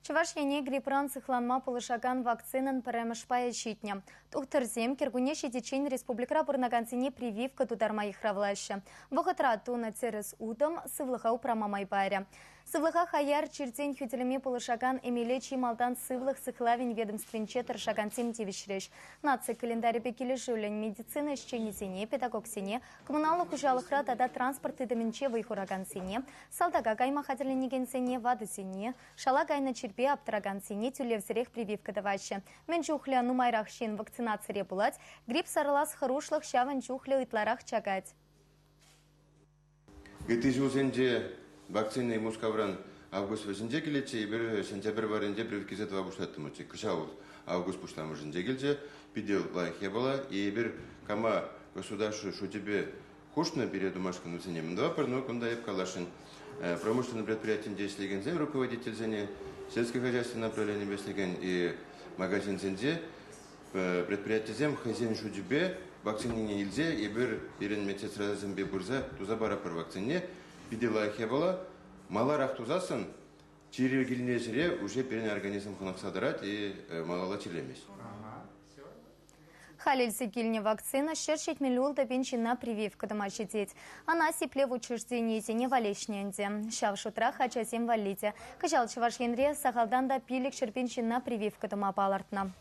Чӑваш Ене грипран сыхланма пулӑшакан вакцинӑн пӗрремӗш пайӗ ҫитнӗ. Тухтӑрсем кӗркунне ҫитиччен республикӑра пурӑнакансене прививка тутарма йыхравлаҫҫӗ. Вӑхӑтра тунӑ тӗрӗс утӑм сывлӑха упрама май парӗ. Сывлӑха хаяр чиртен хӳтӗлеме пулӑшакан эмеле чи малтан сывлӑх сыхлавӗн ведомствинче тӑрӑшакансем тивӗҫрӗҫ. Наци календарӗпе килӗшӳллӗн медицина ӗҫченӗсене, педагогсене, коммуналлӑ хуҫалӑхра тата транспорт тытӑмӗнче вӑй хуракансене, салтака кайма хатӗрленекенсене, ватӑсене, шала кайнӑ чирпе аптӑракансене тӳлевсӗрех прививка тӑваҫҫӗ. Мӗн чухлӗ нумайрах ҫын вакцинацире пулать, грипп сарӑлас хӑрушлӑх ҫавӑн чухлӗ ытларах чакать. Ытти ҫулсенче вакцина Мускавран август вӗҫӗнче килетчӗ, эпир сентябрь варринче прививкӑсем тӑва пуҫлаттӑмӑрччӗ. Кӑҫал август пуҫламӑшӗнче килчӗ, питӗ лайӑх япала. И эпир кама государство шучӗпе хушнӑ пире тумашкӑн вӗсене мӗн тӑватпӑр, но кунта эп каласшӑн, промышленный предприятинче ӗҫлекенсен руководительсене, сельскохозяйственное направленипе ӗҫлекен и магазинсенче предприятисем хӑйсен шучӗпе вакцинине илсе эпир пирӗн медсестрасемпе пырса туса паратпӑр вакцине. Питӗ лайӑх япала. Маларах тусассӑн чирӗ килнӗ ҫӗре уже пирӗн организм хӑнӑхса тӑрать и малалла чирлемест. Халь илсе килнӗ вакцина 176 пин ҫынна прививка тума ҫитет. Ӑна сиплев учрежденийӗсене валеҫнӗ ӗнтӗ. Ҫав шутрах ачасем валли те. Кӑҫал Чӑваш Енре сахалтан та 500 пин ҫынна прививка тума палӑртнӑ.